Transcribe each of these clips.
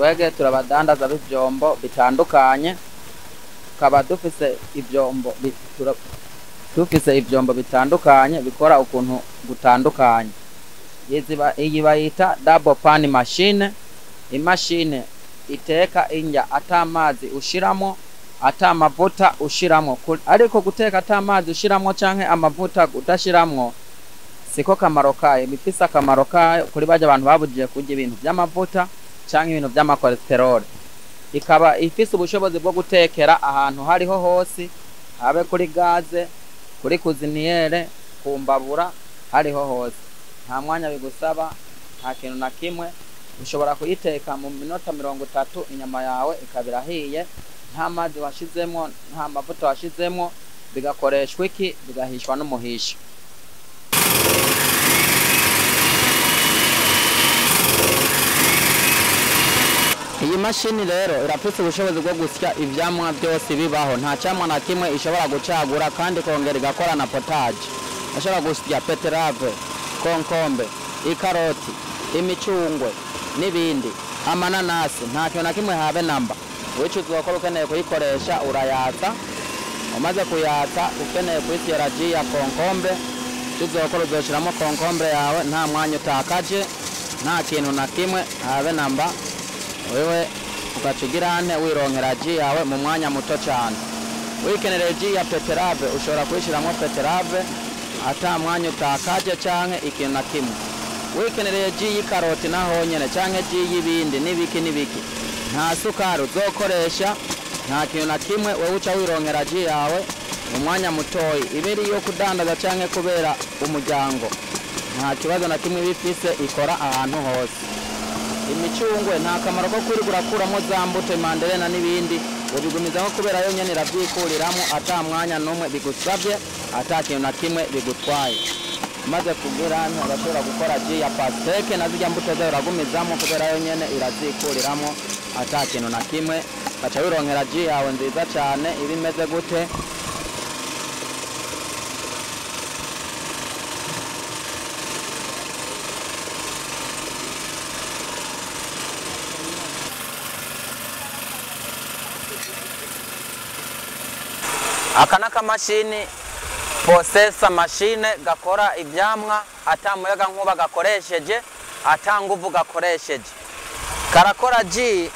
Twege turabadandaza b'ivyombo bitandukanye, tukaba dufise ivyombo dufise ivyombo bitandukanye bikora ukuntu gutandukanye. Iyi bayita double pan machine, imashine iteka indya ata mazi ushiramo, ata mavuta ushiramo. Ariko guteka ata mazi ushiramo canke amavuta udashiramwo siko kamaro kayo. Bifise akamaro kayo kuri barya abantu babujije kurya ibintu vy'amavuta canke ibintu vy'amakolesterol. Ikaba ifise ubushobozi bwo gutekera ahantu hariho hose, habe kuri gaze, kuri kuziniere, ku mbabura, hariho hose. Nta mwanya bigusaba, nta kintu na kimwe. Ushobora kuyiteka mu minota 30 inyama yawe ikaba irahiye, nta mazi washizemwo, nta mavuta washizemwo. Bigakoreshwa iki? Bigahishwa n'umuhisha. Iyi mashini rero irafise ubushobozi bwo gusya ivyamwa byose bibaho, nta camwa na kimwe ishobora gucagura, kandi kongera igakora na potage. Ashobora gusya beterave, konkombe, ikaroti, imicungwe n'ibindi, amananasi, nta kintu na kimwe habe namba. Wicuza ko ukeneye kuyikoresha urayatsa, umaze kuyatsa ukeneye kuyisyera ji ya konkombe, uzokora uzoshiramo konkombe yawe, nta mwanya utakaje, nta kintu na kimwe habe namba. Wewe ukacugira ane wironkera ji yawe mu mwanya muto cyane. Wikenereye ji ya beterave ushobora kuyishiramo beterave ata mwanya utakaje canke ikintu na kimwe. Wikenereye ji y'ikaroti naho nyene canke ji y'ibindi n'ibiki n'ibiki, nta sukari uzokoresha, nta kintu na kimwe. Wewe uca wironkera ji yawe mu mwanya mutoyi. Ibiri yo kudandaza canke kubera umuryango, nta kibazo na kimwe bifise, ikora ahantu hose. Imicungwe nta kamaro ko kwirigura kuramo za mbuto, imanderena n'ibindi, ubigumizaho kubera yo nyene iravyikuriramo ata mwanya n'umwe bigusabye, ata kintu na kimwe bigutwaye. Maze kugira hano urashobora gukora ji ya pasteke, na zirya mbuto zayo uragumizamo kubera yo nyene irazikuriramo ata kintu na kimwe. Ugaca wironkera ji yawe nziza cane iba imeze gute. Aka n'akamashini posesa mashine gakora ivyamwa ata muyaga nkuba gakoresheje, ata nguvu gakoresheje. Karakora ji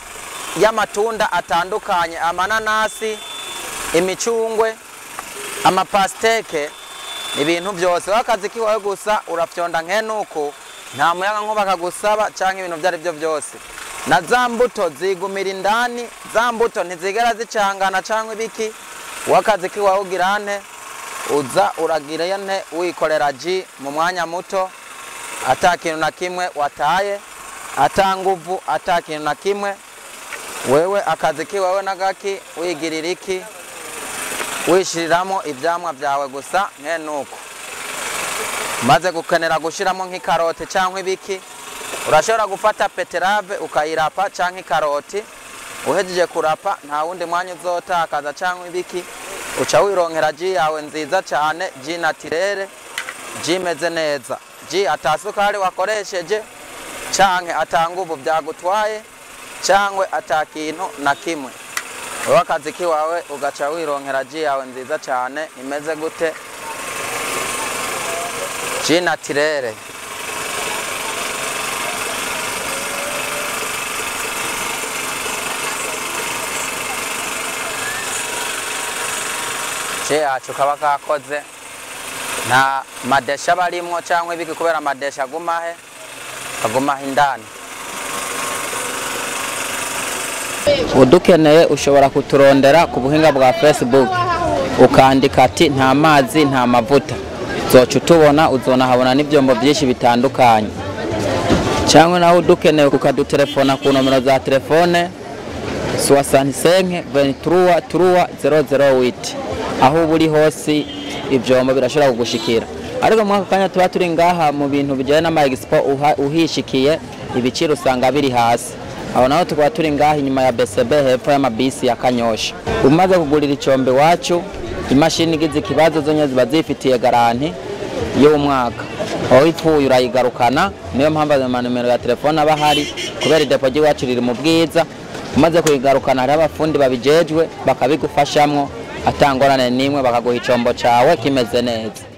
y'amatunda atandukanye, amananasi, imicungwe, amapasteke, ibintu byose. Wakazi kiwawe gusa urafyonda nkenuko, nta muyaga nkuba kagusaba canke ibintu vyari byo byose. Na za mbuto zigumira indani, za mbuto ntizigera zicangana canke ibiki. Wakazi kiwawe ugirane uza uragira nte wikorera ji mu mwanya muto, ata kintu na kimwe wataye, ata nguvu, ata kintu na kimwe. Wewe akazi kiwawe nagaki wigirira iki, wishiriramo ivyamwa vyawe gusa nkenuko. Maze gukenera gushiramo nk'ikarote canke ibiki, urashobora gufata beterave ukayirapa canke ikaroti. Uhejeje kurapa nta wundi mwanya uzotakaza canke ibiki, uca wironkera ji yawe nziza cane, ji naturere, ji imeze neza, ji atasukari wakoresheje canke atanguvu vyagutwaye canke ata kintu na kimwe. Wewe akazi kiwawe ugaca wironkera ji yawe nziza cane imeze gute, ji naturere. Yacu kaba kakoze, nta madesha barimwo canke ibiki, kubera amadesha agumahe, agumahe indani. Udukeneye ushobora kuturondera ku buhinga bwa Facebook, ukandika ati nta mazi nta mavuta, uzoca utubona, uzonahabona n'ivyombo vyinshi bitandukanye. Canke naho udukeneye ukadutelefona ku nomero za telefone 65 23 3 008. Aho uri hose ivyombo birashobora kugushikira. Ariko mu kanya tuba turi ngaha mu bintu bijyanye n'ama expo, uhishikiye ibiciro usanga biri hasi. Aho naho tukaba turi ngaha inyuma ya BCB hepfo y'amabisi ya Kanyosha. Umaze kugurira icombe wacu, imashini igize ikibazo zonye ziba zifitiye garanti y'umwaka. Wowe ipfuye urayigarukana, niyo mpamvu ayo manimero ya telefone aba ahari, kubera idepo ry'iwacu riri mu Bwiza. Umaze kuyigarukana, hariho abafundi babijejwe bakabigufashamwo atangorane n'imwe, bakaguha icombo cawe kimeze neza.